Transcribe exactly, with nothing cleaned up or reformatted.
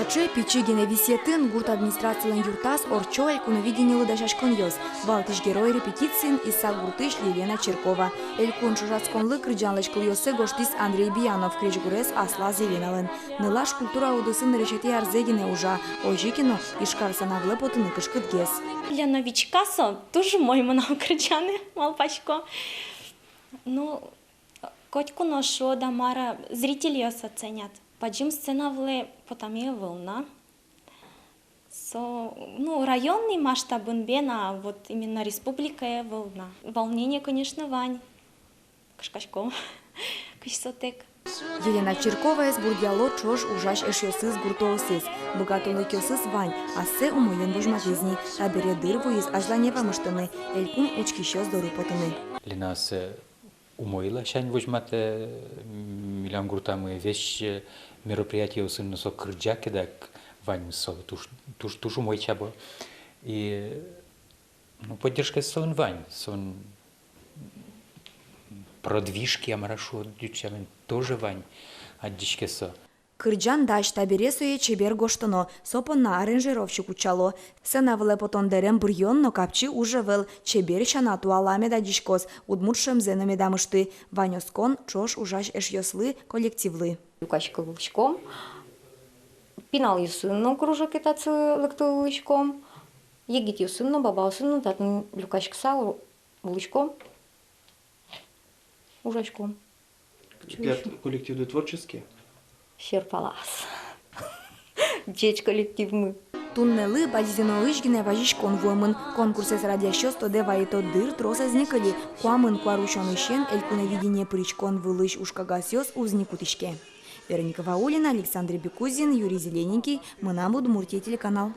Ӵе пичи гинэ висъетын гурт администрацилэн юртаз ортчо Элькуновидениелы дасяськонъёс. Валтӥсь герой репетициын Исак гуртысь Елена Чиркова. Элькун ӵошатсконлы кырӟанлэсь кылъёссэ гожтӥз Андрей Биянов, крезьгурез аслаз Еленалэн. Нылаш культура удысын нырысетӥ арзэ гинэ ужа, озьы ке но Ижкар сцена вылэ потыны кышкытгес. Лена Вичка со туж умой мынам кырӟаны, малпасько. Ну, котьку но шуо да, мар-а, зрительёс оценят. Бадӟым сцена вылэ потэмъя ӧвӧл на. Со, ну, районный масштабын бен, а вот именно республикае ӧвӧл на. Волнение, конечно, вань. Кышкаськом, кызьы сотэк. Елена Чирковаез бурдъяло ӵош ужась эшъёсыз, гуртоосыз. Быгатонлыкъёсыз вань, ассэ умоен возьматӥз ни. Табере дыр вуиз азьлане вамыштыны, Элькун учкисьёс доры потыны. Лена ассэ умой ласянь возьматэ, м, милям гуртамы весь, э, мероприятиосын но со кырӟа ке дак, ваньмыз солы туж, туж, туж умой чабо. И, ну, поддержкаез солэн вань, солэн продвижки, а мар-а шуо, ӟуч сямен, тоже вань, адӟиське со. Кырӟан дась, табере сое чебер гожтоно, со понна аранжировщик утчало. Сцена вылэ потон дэрем быръён но капчи уж ӧвӧл, чебер сяна, туала мед адӟиськоз, удмурт шӧмзэ но медам ышты. Вань оскон ӵош ужась эшъёслы, коллективлы. Люкаськылӥськом, пиналъёсын но кружоке татчы лыктылӥськом, егитъёсын но, бабаосын но татын люкаськыса у-, улӥськом, ужаськом. Тӥляд коллективды творческий? Сьӧр палаз. Ӟеч коллективмы. Туннэлы Балезиноысь гинэ вазиськон вуэмын. Конкурсэз радъясьёс тодэ вайыто: дыр трос ӧз ни кыльы. Куамын куарусёнысен Элькуновидение пыриськон вылысь ужкагазъёс уз ни кутӥське. Вероника Ваулина, Александр Бекузин, Юрий Зелененький, «Мынам Удмуртие» телеканал.